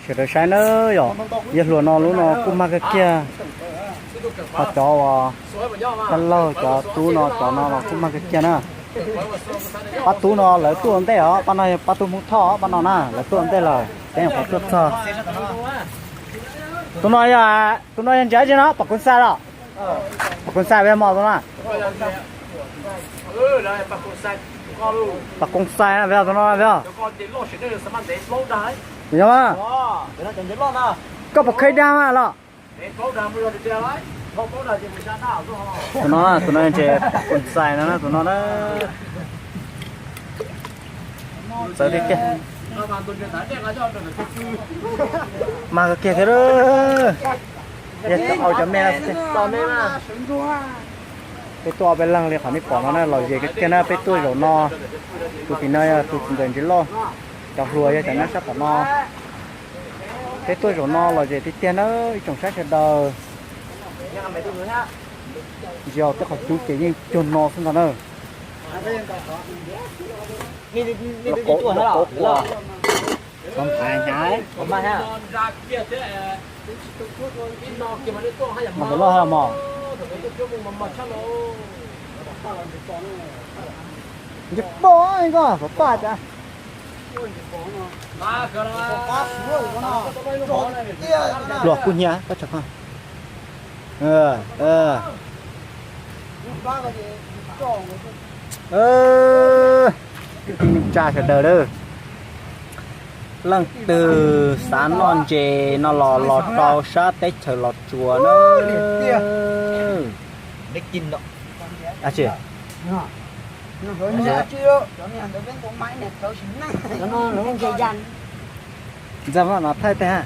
Sawv daws saib nawb yom, yawg hluas no lub no kuj mag kawg kiag. Ho cov uas dab laug cov tub no cov no los kuj mag kawg kiag na. Pab tub no lawv tuaj ua ntej os, pab no yog pab tub Hmoob Thoj pab no na, lawv tuaj ua ntej lawm peb nyuam qhuav tuaj txog. Tus no yog, tus no yog ntsia tsi no, Pam Koos Xais los? Pam Koos Xais peb mos tus no. Pam Koos Xais na peb tus no peb. Yog mas. Koj puas kheev dag mas los? Tus no, tus no ces Pam Koos Xais no na, tus no na. Txawv tiag tiag. Mag kawg kiag thiab. Yog au cov me, peb tuaj ob peb leeg li qhov nej pom no na, lom zem kawg kiag na. Peb tuaj zaum no, tus tim no yog tus txiv ntxawm Ntsis Lauj, cov hluas yog cov nyob sab tom no. Peb tuaj zaum no lom zem tiag tiag na ib tsoom saib sawv daws. Ntsia tej qhov cub ces yeej cuag no xwb ntag na. Mas ntawm no ha mos. Ntshe pom koj pom paj cas. Luag kuj hnyiab koj tso koj. Kwv tij neej tsa sawv daws, leej twg xav noj ntses no los los rau sab teb chaws Los Tsuas na. Ntxawm no thaij teg.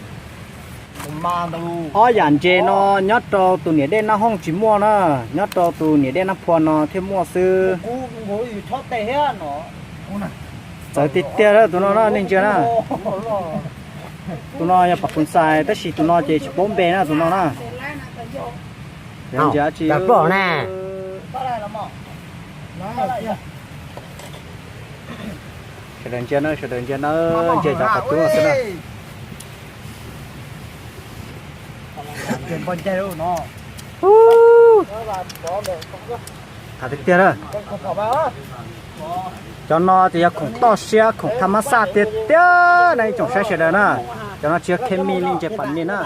Ob yam ntses no nyob rau tus niam dej Nab Hooj tsis muaj na, nyob rau tus niam dej Nab Phua no thiaj muaj xwb. Txawv tiag tiag tus no na nej ntsia na. Tus no yog Pam Koos Xais tab sis tus no ces tsis paub npe na tus no na. Ntsia tsis na. Sawv daws ntsia na, sawv daws ntsia na, ntsia cov qhov cub no xwb na. Qab tiag tiag na. Cov no ces yog khoom toj siab khoom tham mab xaj tiag tiag na ib tsoom saib sawv daws na. Cov no tsis yog khe mi li ntses pam ni na.